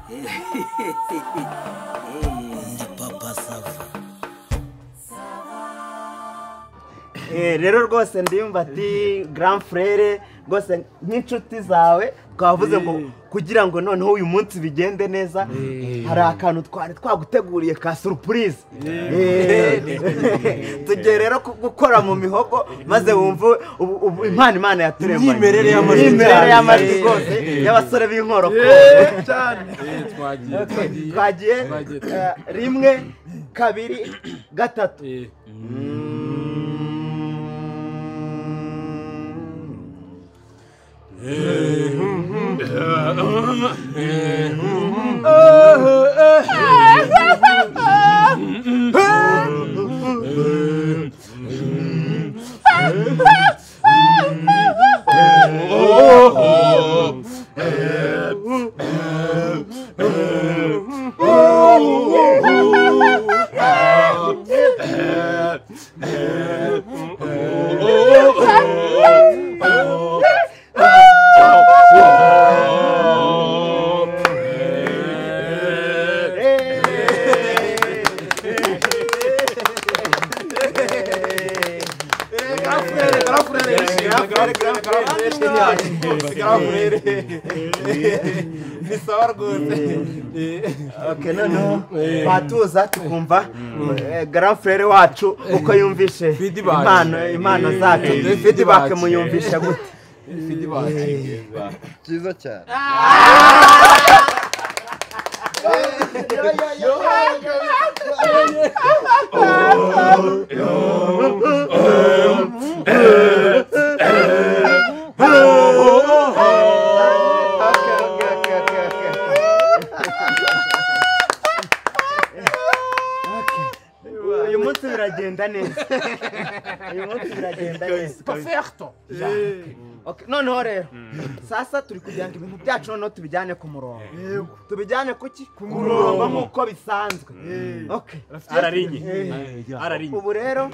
Ndi Papa Sava. Rero rwose ndiyumva ati grand frère rwose nk'inshuti zawe twavuze ngo kugira ngo noneho uyu munsi bigende neza, hari akantu twari twaguteguriye ka surprise. Tugiye rero gukora mu mihogo maze wumve impano Imana yaturemanye, imyimerere y'amajwi rwose y'abasore b'inkoroko. Twagiye 1 2 3. Batuza tukumva grand frère wacu uko yumvishe impano zacu. Feedback muyumvisha gute? Feedback cyiza cyane. Uyu munsi biragenda neza. Uyu munsi biragenda neza. Perfecto. Okay, noneho rero sasa turi kugira ngo ibintu byacu noneho tubijyane ku murongo. Tubijyane kuki? Ku murongo nk'uko bisanzwe. Okay. Ararinye. Ararinye. Ubu rero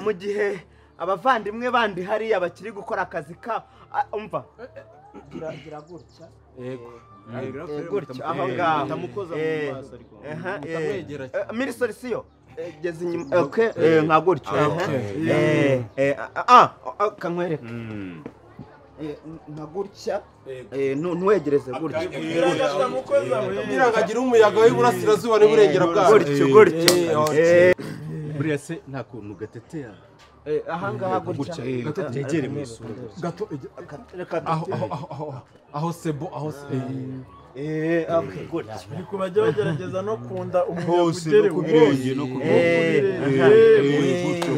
mu gihe abavandimwe bandi hariya bakiri gukora akazi ka umva gira gutya. Yego. Gutya aho ngaho. Miri solution geze inyuma. Okay, nka gutya. Kankwereka. Nka gutya ntuwegereze gutya. Kugira ngo agire umuyaga w'iburasirazuba n'iburengera bwacu. Gutyo gutyo. Buriya se nta kuntu gatetea aha ngaha gutya. Gato mu isura. Gato aho aho sebo aho okay gutya. Ariko bajya bagerageza no kunda umuyaga ugere ku birenge no ku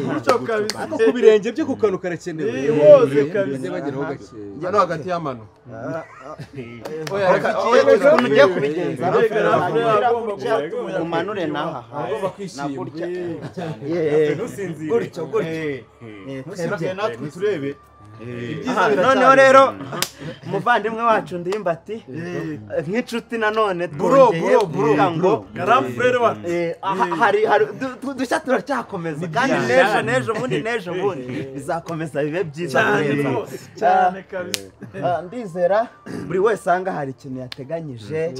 gutyo kabisa. Ako ku birenge byo ku kantu karakenewe. Hose kabisa. Bageraho gake. Hano hagati y'amano. Oya ukuntu ugiye kubigenza. Umanure naha. Agomba kwishima. Gutyo gutyo. Natwe turebe. Noneho rero umuvandimwe wacu Ndimbati nk'inshuti nanone twongeye kuvuga ngo grand frère wacu hari dushya turacyakomeza kandi n'ejo n'ejo bundi n'ejo bundi bizakomeza bibe byiza cyane kabisa. Ndizera buri wese anga hari ikintu yateganyije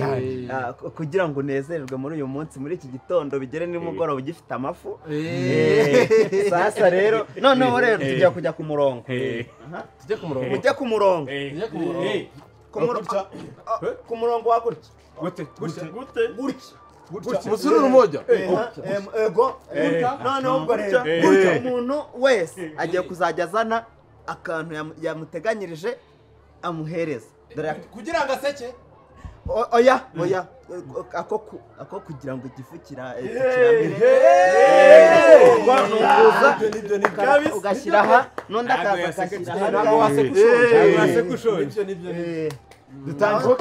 kugira ngo unezererwe muri uyu munsi, muri iki gitondo bigere nimugoroba ugifite amafu. Sasa rero noneho rero tugiye kujya ku murongo. Tujye ku murongo. Mujye ku murongo. Ku murongo wa gutya. Gute? Gute? Gutya. Gutya. Musururu moja. Ego. Noneho ubwo rero gutya umuntu wese agiye kuzajya azana akantu yamuteganyirije amuhereza. Kugira ngo aseke. Oya, oya. Ako kugira ngo igifu kiramire. Ugashyira aha n'undi akaza agashyira aha. Ntabwo waseka ushonje. Dutangiye.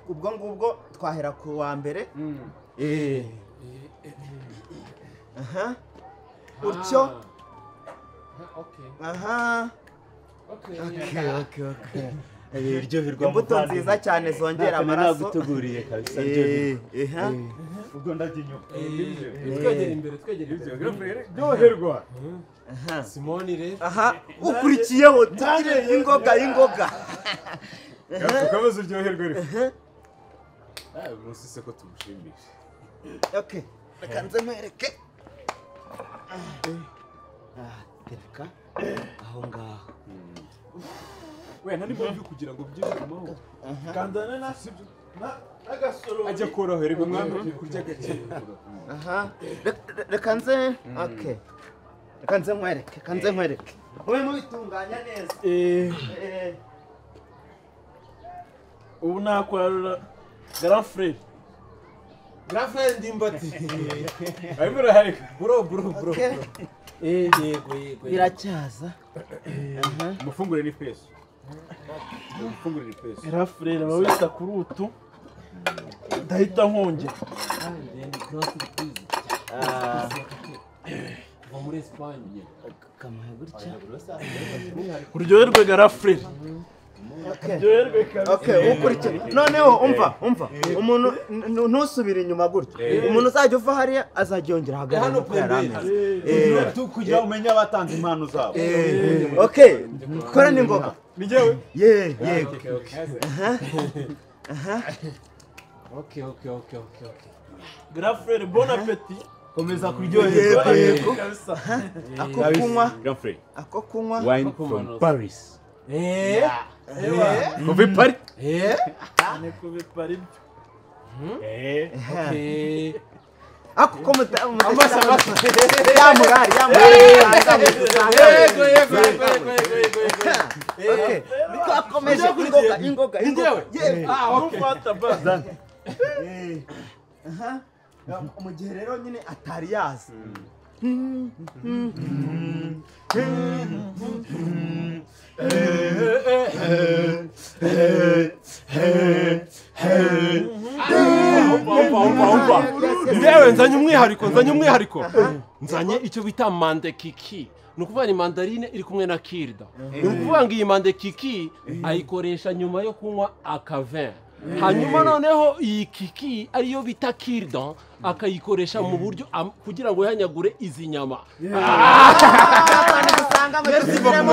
Ubwo ngubwo twahera ku wa mbere. Aha. Utyo. Aha. Okay. Iryoherwa imbuto nziza cyane zongera amaraso. Naguteguriye kabisa. Ubwo ndajya inyuma. Twegera imbere, twegera imbere. Ryoherwa. Simoni rero. Aha, ukurikiyeho tugire ingoga ingoga. Ukomeze uryoherwe rero. Umunsi se ko tumushimisha. Okay, reka nze nkwereke. Tereka aho ngaho. We nta n'impamvu kugira ngo byigumaho. Kandana na n'agasoro. Ajya koroherwa umwami kurya gake. Aha. Reka nze okay. Reka nze nkwereke, reka nze nkwereke. Wowe mubitunganya neza. Ubu nakwarura grand frère. Grand frère Ndimbati. Arimo uraharika. Bro bro bro. Yego yego. Biracyaza. Umufungure ni peso. Umufungure ni peso. Grand frère aba wita kuri utu. Ndahita nkongera. Kuva muri Espagne. Kamuhe gutya. Uryoherwe grand frère. Okay, ukurikira. Noneho umva, umva. Umuntu ntusubire inyuma gutya. Umuntu uzajya uva hariya azajya yongera ahagarara Hano uko yari ameze. Kugira umenye abatanze impano zabo. Okay, kora n'ingoga. Ni njyewe? Yego. Okay okay okay okay okay. Grand frère, bon appétit. Komeza kuryoherwa. Yego. Ako kunywa. Grand frère. Ako kunywa. Wine from Paris. Kuva i Paris. Ni kuva i Paris. Okay. Ako ko amasa amasa. Ya murari, ya murari. Yego yego yego yego yego. Okay. Twakomeje ingoga, ingoga, ingoga. Ah okay. Ufata ba. Aha. Mu gihe rero nyine atari yazi. Ndewe nzanye umwihariko, nzanye umwihariko. Nzanye icyo bita mandekiki. Ni ukuvuga ni mandarine iri kumwe na kirda. Ni ukuvuga ngo iyi mandekiki ayikoresha nyuma yo kunywa akavin. Hanyuma noneho iyi kiki ariyo bita kirda akayikoresha mu buryo kugira ngo yihanyagure izi nyama. Exactement.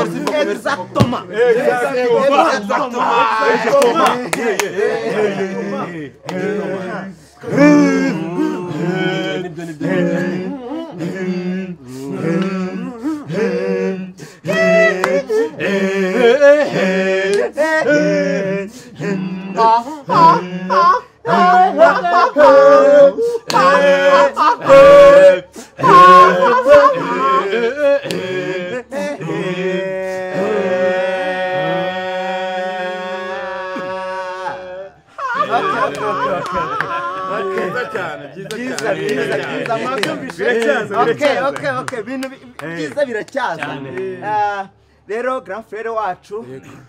Okay, ibintu byiza biracyaza. Rero grand frère wacu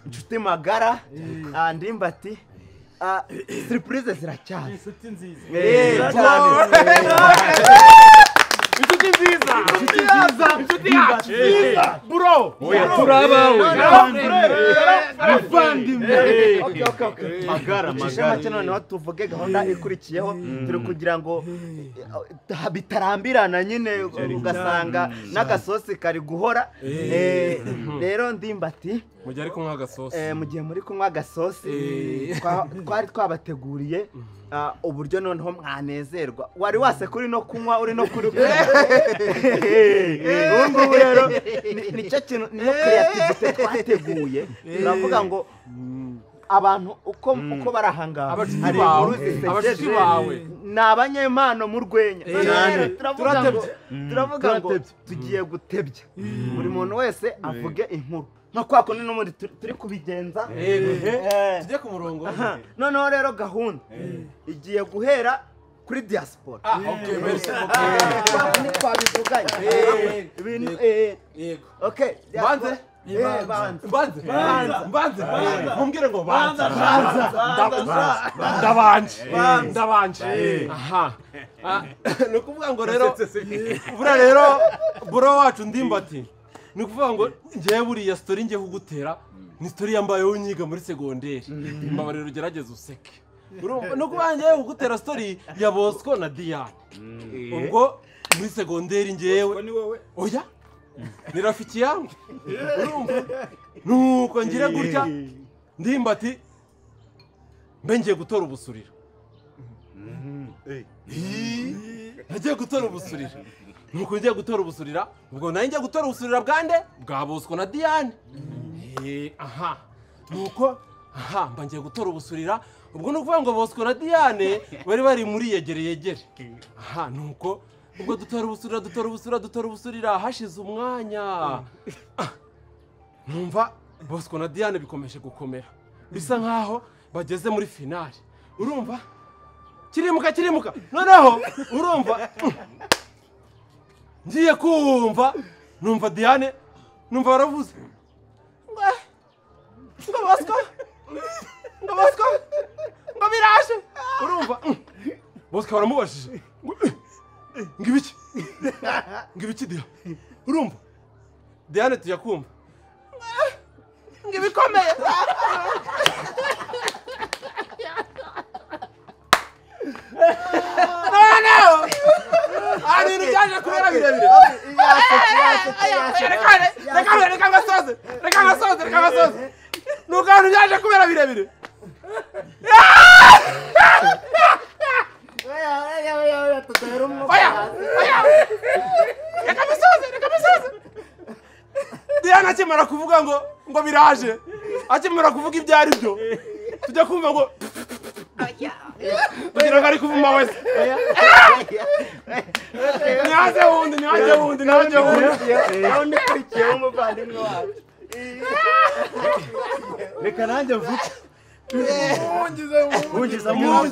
inshuti magara Ndimbati, surprise ziracyaza. Inshuti nziza. Cyane. Inshuti nziza. Inshuti nziza. Inshuti yacu. Bro. Turabawe. Muvandimwe. Okay, okay, okay. Magara Ducishe magara. make noneho tuvuge gahunda ikurikiyeho turi kugira ngo bitarambirana nyine ugasanga n'agasosi kari guhora. Rero Ndimbati, Mu gihe ari kunywa agasosi. Mu gihe muri kunywa agasosi twari twabateguriye uburyo noneho mwanezerwa. Wari wase kuri no kunywa uri no kurya. Ubu ngubu rero nicyo kintu, niyo creativity twateguye. Turavuga ngo abantu uko bari aha ngaha hari inkuru zisekeje, ni abanyempano mu rwenya. Turavuga ngo tugiye gutebya, buri muntu wese avuge inkuru nka kwa kundi n'ubundi turi kubigenza. Tujye ku murongo. Noneho rero gahunda igiye guhera kuri diaspora. Okay, merci. Twabivuganye ibintu. Okay. Banze. Banze. Banze. Mumbwire ngo banza. Ndabanje. Ndabanje. Aha. Ni ukuvuga ngo rero buriya rero bro wacu Ndimbati, ni ukuvuga ngo ngewe buriya story ngiye kugutera ni story yambayeho nyiga muri segonderi. Mbabarira ugerageze useke. Ni ukuvuga ngewe kugutera story ya Bosco na Diane. Ubwo muri segonderi ngewe oya ni rafiki yangu. Urumva nuko ngira gutya Ndimbati mbe ngiye gutora ubusuriro. Nagiye gutora ubusurira. Nuko ngiye gutora ubusurira, ubwo nayo ngiye gutora ubusurira bwande bwa Bosco na Diane. Aha. Nuko aha mba ngiye gutora ubusurira, ubwo nukuvuga ngo Bosco na Diane bari bari muri yegere yegere. Aha nuko ubwo dutora ubusurira dutora ubusurira dutora ubusurira hashize umwanya. Numva Bosco na Diane bikomeje gukomera. Bisa nkaho bageze muri finale. Urumva? Kirimuka kirimuka. Noneho urumva ngiye kumva numva Diane numva baravuze ngo Bosco ngo Bosco ngo biraje. Urumva Bosco baramubashije ngo ibiki ngo ibiki Diane. Urumva Diane tujya kumva ngo ibikomeye. No! Ari ibintu kubera birebire. Reka ngasoze. Reka ngasoze, reka ngasoze. Nuko abantu byaje kubera birebire. Oya, oya. Reka ngasoze, reka ngasoze. Diana akimara kuvuga ngo biraje. Akimara kuvuga ibyo ari byo. Tujya kumva ngo tugira ngo ari kuvuma wese. Nyaze wundi, nyaze wundi, nyaze wundi. Naho ukurikiye umuvandimwe wacu. Reka nanjye mvuge. Mungize mungize. Mungize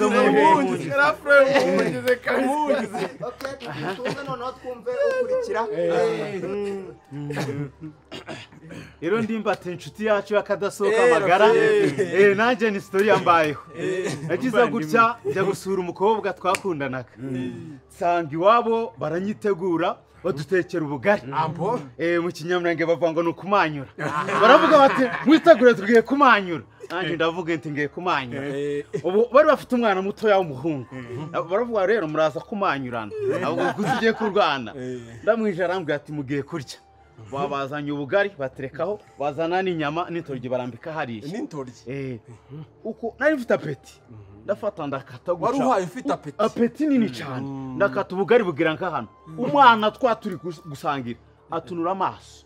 kabisa. Okay, tuze noneho twumve ukurikira. Rero ndimbati inshuti yacu yakadasohoka amagara. Nanjye ni story yambayeho. Nagize gutya njya gusura umukobwa twakundanaga. Nsanga iwabo baranyitegura badutekera ubugari. Mu Kinyamulenge bavuga ngo ni ukumanyura. Baravuga bati mwitegure tugiye kumanyura. Nanjye ndavuga nti ngiye kumanyura. Ubu bari bafite umwana mutoya w'umuhungu. Baravuga rero muraza kumanyurana. Ahubwo kuzigiye kurwana. Ndamwije arambwira ati mugiye kurya. Babazanye ubugari baterekaho bazana n'inyama n'intoryi barambika hariya. N'intoryi. Uko nari mfite apeti. Ndafata ndakata guca. Wari uhaye ufite apeti. Apeti nini cyane. Ndakata ubugari bugira nka hano. Umwana twa turi gusangira atunura amaso.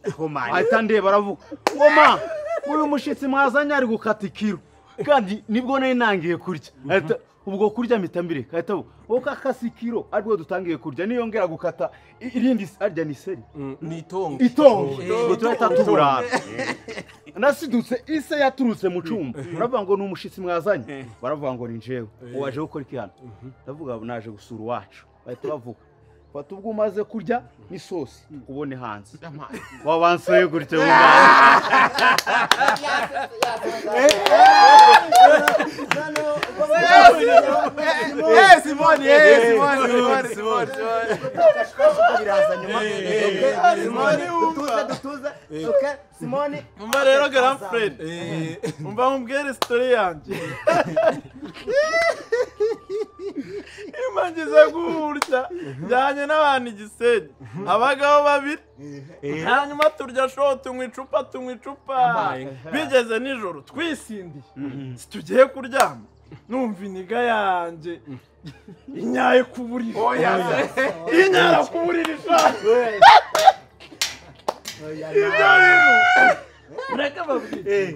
Ahita ndeba aravuga ngo ma uyu mushitsi mwazanye ari gukata ikiro. Kandi nibwo nari nangiye kurya. Ubwo kurya mpita mbireka. Ahita avuga kakase ikiro aribwo dutangiye kurya niyongera gukata irindi arya ni seri. Ni itongo. Itongo. Ubwo turahita tuburara. Nasidutse ise yaturutse mu cyumba. Baravuga ngo ni umushitsi mwazanye. Baravuga ngo ni njyewe. Waje gukora iki hano? Ndavuga naje gusura iwacu. Bahita bavuga fata ubwo umaze kurya n'isosi ubone hanze. Wabansoye gutyo mu Simoni, Simoni, Simoni, biraza nyuma. Simoni dutuze dutuze. Okay, Simoni. Umva rero Grand Fred. Umva nkubwire story yanjye. Imangize gutya njyanye n'abantu igisenyi. Abagabo babiri. Hanyuma turya show tunywa icupa tunywa icupa. Bigeze nijoro twisindiye. Tugiye kuryama. Numva iniga yanjye inyaye ku buriri. Inyara ku buriri sha.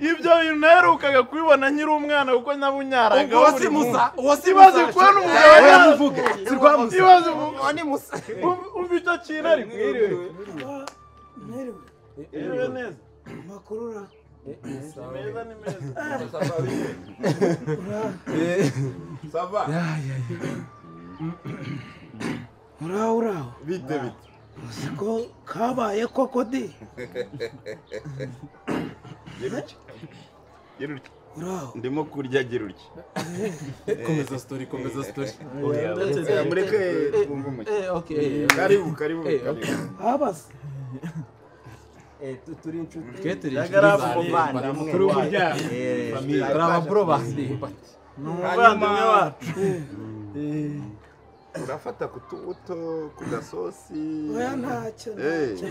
Ibyo bintu naherukaga kubibona nkiri umwana kuko nabunyaraga. Uwo si Musa, uwo si Ibaze kubona umugabo yamuvuge. Si rwa Musa. Ibaze ni Musa. Umva icyo kintu ariko. Mwiriwe. Mwiriwe neza. Makurura. Meza ni meza. Sava. Uraho uraho. Bite bite. Uziko kabaye koko di. Gira utya. Uraho. Ndimo kurya gira utya. Komeza story, komeza story. Mureke twumve umukino. Okay. Karibu karibu karibu. Abaza. Turi inshuti. Twe turi inshuti. Turi umuryango. Turi ababro ba Ndimbati. Ni umuvandimwe wacu. Urafata ku tubuto ku gasosi. Oya ntacyo ntacyo.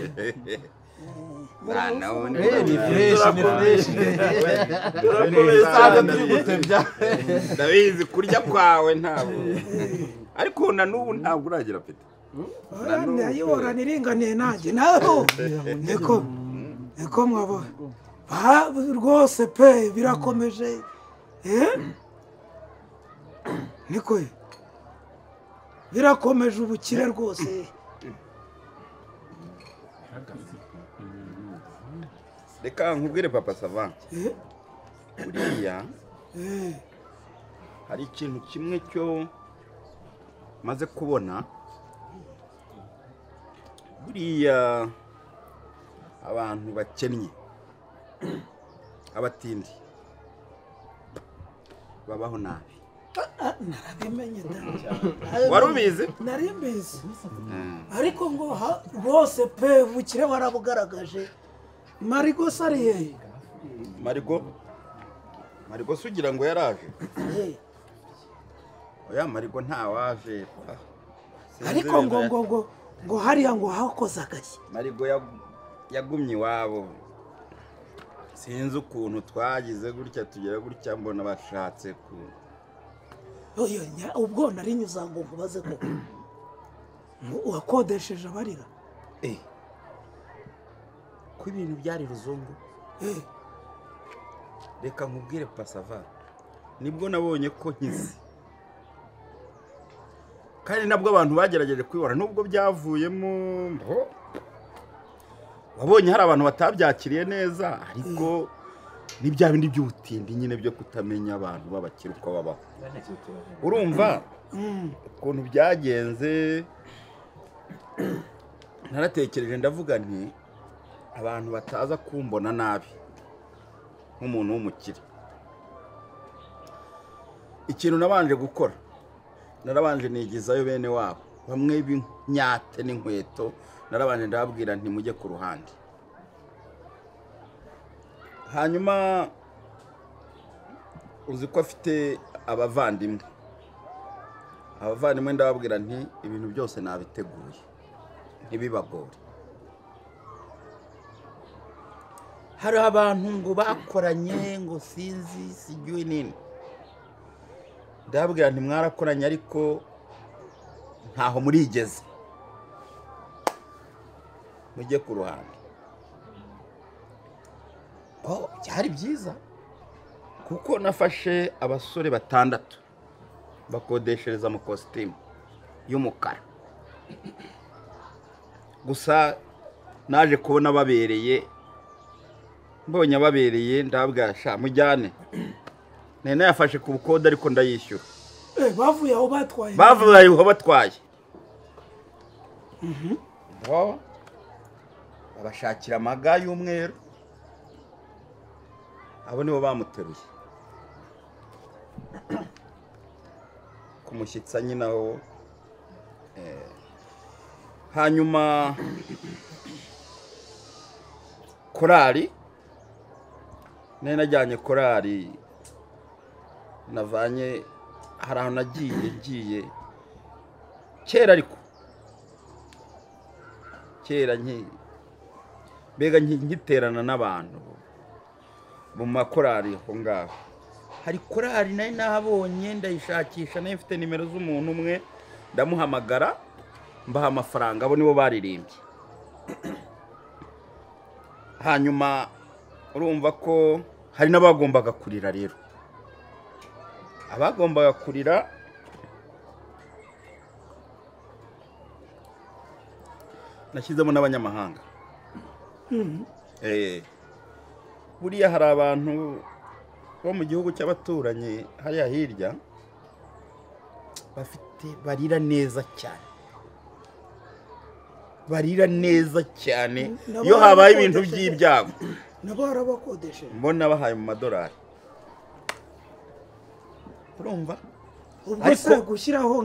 Ni fresh, ni fresh. Turakomeza turi gutebya. Ndabizi kurya kwawe ntabwo. Ariko na n'ubu ntabwo uragira pete. Ndayihorana iringaniye nanjye naho. Niko. Niko mwabo. Rwose pe birakomeje. Niko. Birakomeje ubukire rwose. Reka nkubwire Papa Sava. Uriya hari ikintu kimwe cyo maze kubona. Buriya abantu bakennye abatindi babaho nabi. Narabimenye da. Wari ubizi? Nari mbizi. Ariko ngo rwose pe ubukire warabugaragaje. Marigo sari hehe? Marigo? Marigo se ugira ngo yaraje? Oya Marigo ntawaje. Ariko ngo ngo ngo ngo hariya ngo hakoze agashya. Marigo yagumye iwabo. Sinzi ukuntu twagize gutya tugera gutya mbona bashatse ku. Oyo ubwo nari nyuza ngo nkubaze ko uwakodesheje abarira. Ko ibintu byari ruzungu. Reka nkubwire Pasava. Nibwo nabonye ko nkize. Kandi nabwo abantu bagerageje kwibora nubwo byavuyemo wabonye hari abantu batabyakiriye neza ariko ni bya bindi by'ubutindi nyine byo kutamenya abantu babakira uko babaho. Urumva ukuntu byagenze naratekereje ndavuga nti abantu bataza kumbona nabi nk'umuntu w'umukire. Ikintu nabanje gukora narabanje nigizayo bene wabo bamwe b'inyate n'inkweto narabanje ndababwira nti mujye ku ruhande. Hanyuma uzi ko afite abavandimwe ndababwira nti ibintu byose nabiteguye ntibibagore. Hari abantu ngo bakoranye ngo sinzi sijywe nini. Ndababwira nti mwarakoranye ariko ntaho murigeze. Mujye ku ruhande. Ko byari byiza kuko nafashe abasore 6 bakodeshereza mu kositimu y'umukara. Gusa naje kubona babereye mbonye ababereye ndababwira sha mujyane. Nene yafashe ku bukode ariko ndayishyura. Bavuye aho batwaye. Bavuye aho batwaye. Bo babashakira amaga y'umweru. Abo nibo bamuteruye. Kumushyitsa nyina ho. Hanyuma korali nari najyanye korali navanye hari aho nagiye ngiye kera ariko kera mbega nkiterana n'abantu mu makorali aho ngaho. Hari korali nari nahabonye ndayishakisha nari mfite nimero z'umuntu umwe ndamuhamagara mbaha amafaranga abo nibo baririmbye. Hanyuma urumva ko hari n'abagombaga kurira rero. Abagombaga kurira nashyizemo n'abanyamahanga. Buriya hari abantu bo mu gihugu cy'abaturanyi hariya hirya bafite barira neza cyane. Barira neza cyane iyo habaye ibintu by'ibyago. Nabo harabakodesheje. Mbona bahaye mu madolari. Urumva?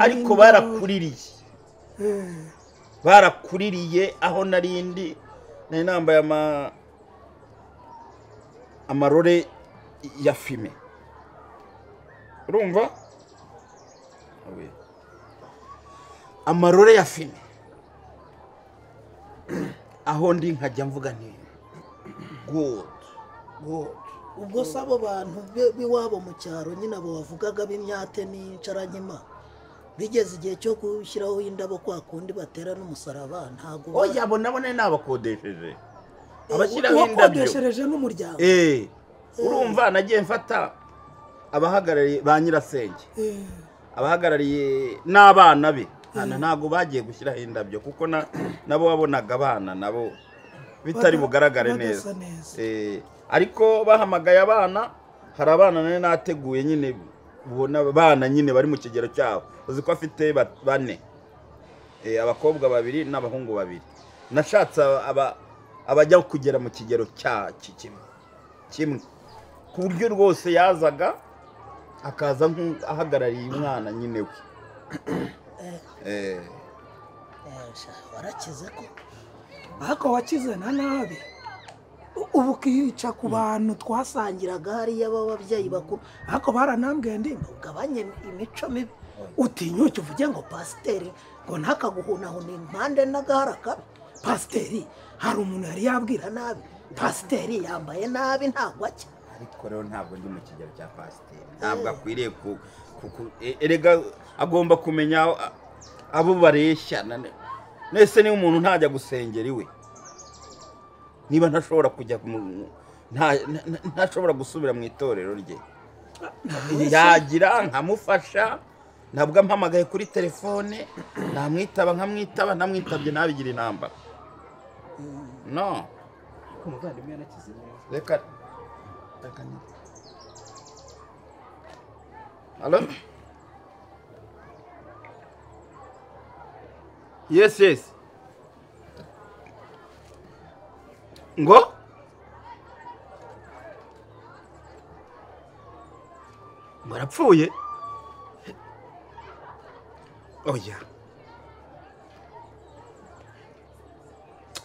Ariko barakuririye. Barakuririye aho narindi nari nambaye amarore ya fime. Urumva? Amarore ya fime. Aho ndi nkajya mvuga nti good good. Ubwo se abo bantu b'iwabo mu cyaro nyine abo bavugaga b'imyate n'insharankima bigeze igihe cyo gushyiraho indabo kwa kundi batera n'umusaraba ntago. Oya abo nabo nari nabakodesheje abashyiraho indabyo wakodeshereje n'umuryango. Urumva nagiye mfata abahagarariye ba nyirasenge, abahagarariye n'abana be, ntago bagiye gushyiraho indabyo kuko nabo wabonaga abana nabo bitari bugaragare neza. Ariko bahamagaye abana, hari abana nari nateguye nyine ubona abana nyine bari mu kigero cyabo, uzi ko afite bane, abakobwa babiri n'abahungu babiri. Nashatse abajya kugera mu kigero cya kimwe ku buryo rwose yazaga akaza ahagarariye umwana nyine we. Warakize ko ariko wakize na nabi ubu ukica ku bantu twasangiraga hariya b'ababyeyi bakuru, ariko baranambwiye ndimba ugabanye imico mibi, utinyuke uvuge ngo pasiteri ngo ntakaguhunahuna impande n'agahara kabi. Pasiteri hari umuntu yari yabwira nabi, pasiteri yambaye nabi ntabwo acya. Ariko rero ntabwo ndi mu kigero cya pasiteri, ntabwo akwiriye ku erega agomba kumenya abo bareshya. Nese niba umuntu ntajya gusengera iwe, niba ntashobora kujya ntashobora gusubira mu itorero rye, yagira nkamufasha. Ntabwo ampamagaye kuri telefone namwitaba nkamwitaba, ntamwitabye ntabigira intambara. No reka reka. Halo? Yes, yes. Ngo? Barapfuye? Oya.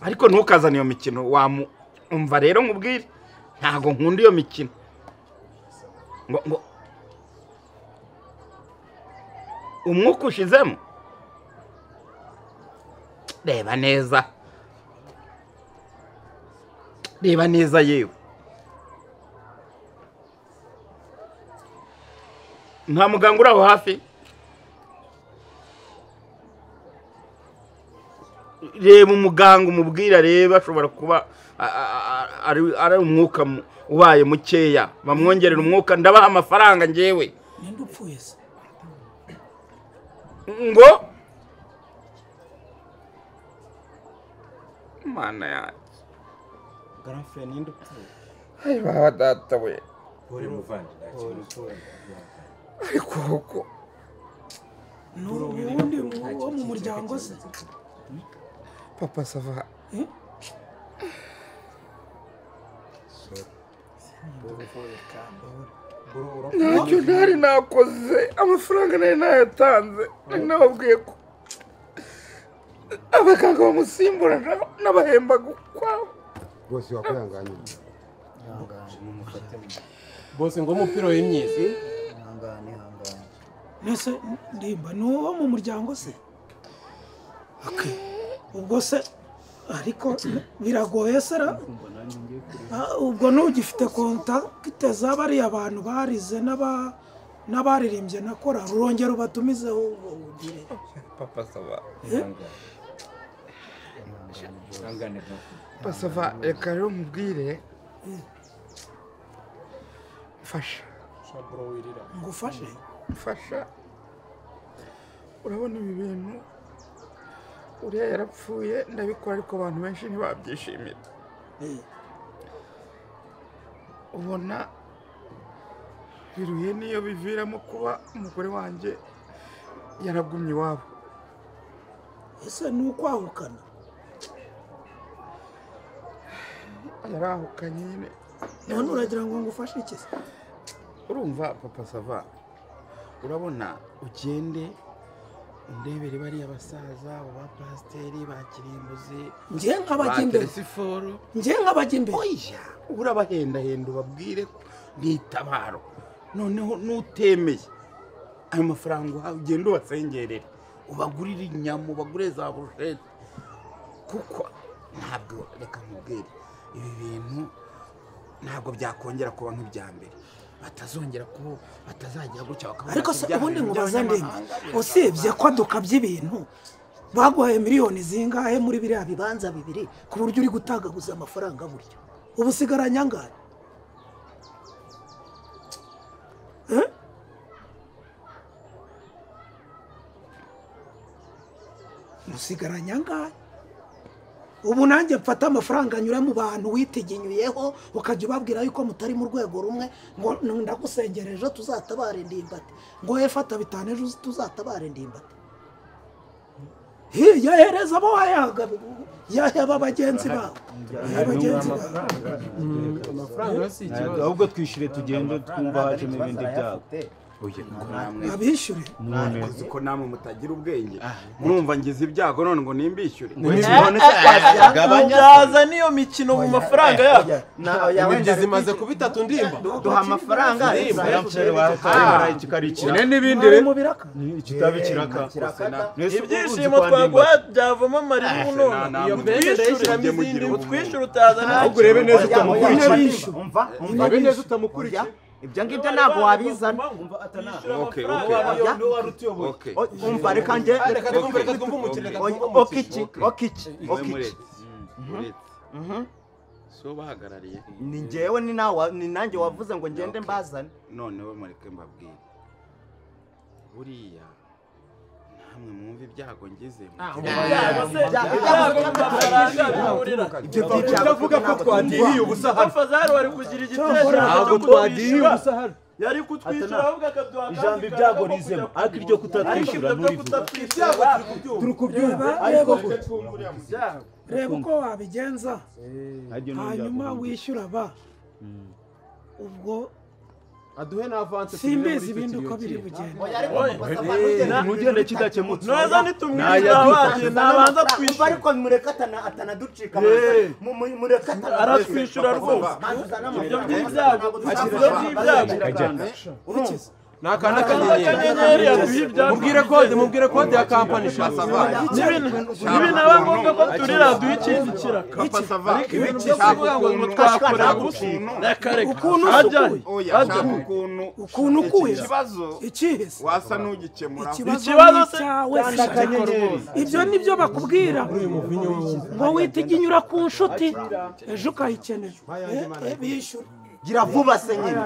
Ariko ntukazane iyo mikino wamu umva rero nkubwire, ntago nkunda iyo mikino. Ngo ngo umwuka ushizemo? Reba neza. Reba neza yewe. Nta muganga uri aho hafi? Reba umuganga umubwira, reba ashobora kuba ari umwuka ubaye mukeya, bamwongerera umwuka. Ndabaha amafaranga njyewe. Ninde upfuye se? Ngo mana yanjye. Grand frère ninde upfuye? Ay baba data we. Uri muvandi nta. Ariko koko n'ubundi wo mu muryango se? Papa sava. Ntacyo ntari nakoze, amafaranga nari nayatanze, nababwiye ko abaganga bamusimbura n'abahembaga ukwabo. Bose wakwihanganye. Bose ngo umupira w'imyizi. Ihangane ihangane. Nese ndimba ni uwo mu muryango se? Okay. Ubwo se ariko biragoye se ra? Ubwo ntugifite kontakite z'abariya abantu barize n'abaririmbye na korali, urongera ubatumizeho ugire. Papa sava. Papa sava reka rero mubwire. Mfasha. Ngufashe? Mfasha. Urabona ibi bintu uriya yarapfuye ndabikora ariko abantu benshi ntibabyishimira. Ubona biruye niyo biviramo kuba umugore wanjye yaragumye iwabo. Ese ni ukwahukana? Yarahukanye nyine. None uragira ngo ngufashe iki se? Urumva papa sava, urabona ugende undebere bariya basaza ba pasiteri ba kirimbuzi, ngiye nk'abajya imbere, ngiye nk'abajya imbere. Oya urabahendahenda ubabwire ko nitabaro, noneho nutemeye ayo mafaranga uhawe ugende ubasengerere, ubagurire inyama, ubagure za burushete, kuko Ntabwo reka nkubwire ibi bintu ntabwo byakongera kuba nk'ibya mbere. Batazongera kuba batazajya gutya bakavuga. Ariko se ubundi nkubaza ndimba, usibye ko dukabye ibintu baguhaye miliyoni zingahe muri biriya bibanza bibiri ku buryo uri gutagaguza amafaranga buryo ubu usigaranye angahe? Usigaranye angahe? Ubu nanjye mfata amafaranga anyura mu bantu witiginyuyeho ukajya ubabwira yuko mutari mu rwego rumwe ngo ndagusengera ejo tuzatabare ndimbati, ngo we fata bitanu ejo tuzatabare ndimbati. Yahereza abo wayahaga yaheba bagenzi bawe. Amafaranga si ikibazo, ahubwo twishyure tugende twumva hajemo ibindi byago. Abishyure none ko namwe mutagira ubwenge murumva ngize ibyago none ngo nimbishyure. Gabanya niyo mikino mu mafaranga yacu. Imibyizi imaze kuba itatu ndimba. Duha amafaranga n'ibindi kitabikiraka. Ibyishimo twaguha byavamo amarira none. Utwishyure utazana. Ahubwo urebe neza utamukurikiye. Urebe neza utamukurikiye. Ibyo ngibyo ntabwo wabizana. Okay. Umva reka nge reka twumve umukino. Okiki okiki okiki. So bahagarariye ni ngewe ni nawe ni nanjye wavuze ngo ngende mbazane. Noneho mureke mbabwire, buriya namwe mwumva ibyago ngize. Utavuga ko twadiriye ubusa hano. Fazari wari kugira igitekerezo. Ntabwo twadiriye ubusa hano. Yari kutwishyura ahubwo akaduha ijambo ibyago rizemo, ariko iryo kutatwishyura nturivuga. Turi kubyumva ariko reba uko wabigenza hanyuma wishyura ba ubwo aduhe na avance. Simbizi ibindi uko biri bugende. Ntugende kidakemutse. Noza nitumwishyura abandi nabanza twishyura. Ariko mureke atanaducika, mureke aratwishyura rwose. Ibyo by'ibyago Nakanda akanyenyeri. Mubwire kode ya kampani shasava. Nibi naba ngombwa ko turira duha ikindi kiraka. Ariko ibintu byo kuvuga ngo twakora gusa reka reka. Ukuntu usukuye. Ukuntu ukuye. Ikibazo wasa n'ugikemura. Ikibazo cyawe ibyo nibyo bakubwira ngo witiginyura ku nshuti ejo ukayikenera. Bishyura. Gira vuba se nyine.